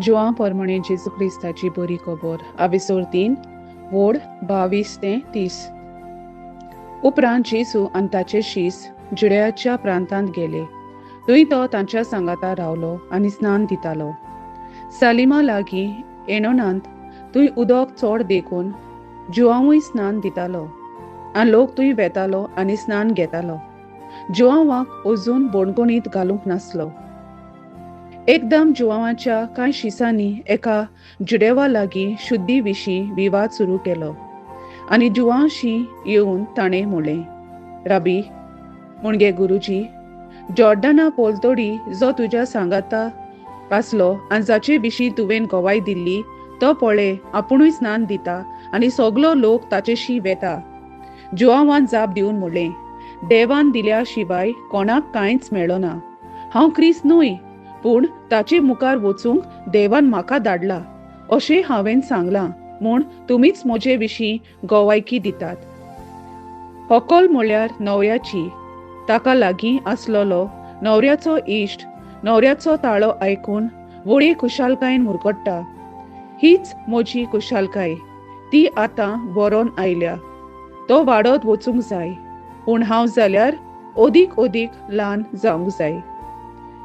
जुआं पोरमाणें जेजू क्रिस्ताची बरी खबर आविसोर 3 वोड 22 ते 30. उपरांत जेजू आनी ताचे शीस जुडयाच्या प्रांतांत गेले. थंय तो तांच्या सांगाता रावलो आनी स्नान दितालो. सालिमा लागीं एनोनांत थंय उदक चड देखून जुआंवूय स्नान दितालो आनी लोक थंय वेतालो आनी स्नान घेतालो. जुआंवाक अजून बणगणीत घालूंक नासलो. एकदम जुआंवाच्या कांय शिसांनी एका जुडेवा लागीं शुद्धी विशीं विवाद सुरू केलो आनी जुआंशी येवन ताणें म्हणलें, राबी मुणगे गुरुजी, जॉर्डना पोलतोडी जो तुज्या सांगाता आसलो आनी जाचे विशीं तुवें गवाय दिल्ली तो पळय आपुणूय स्नान दिता आनी सगलो लोक ताचेशी वेता. जुआंवान जाप दिवन म्हणलें, देवान दिल्या शिवाय कोणाक कांयच मेळना. हांव क्रिस्त न्हय, पूण ताचे मुखार वचूंक देवान म्हाका धाडला अशें हांवें सांगलां म्हूण तुमीच म्हजे विशीं गवायकी दितात. होकल म्हळ्यार न्हवऱ्याची. ताका लागीं आसलेलो न्हवऱ्याचो इश्ट न्हवऱ्याचो ताळो आयकून व्हडे खुशालकायेन मुरगट्टा. हीच म्हजी खुशालकाय, ती आतां बरोवन आयल्या. तो वाडत वचूंक जाय, पूण हांव जाल्यार अदीक अदीक ल्हान जावंक जाय.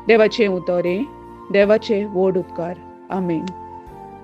देवाचें उतर हें, देवाचे व्हड उपकार. आमेन.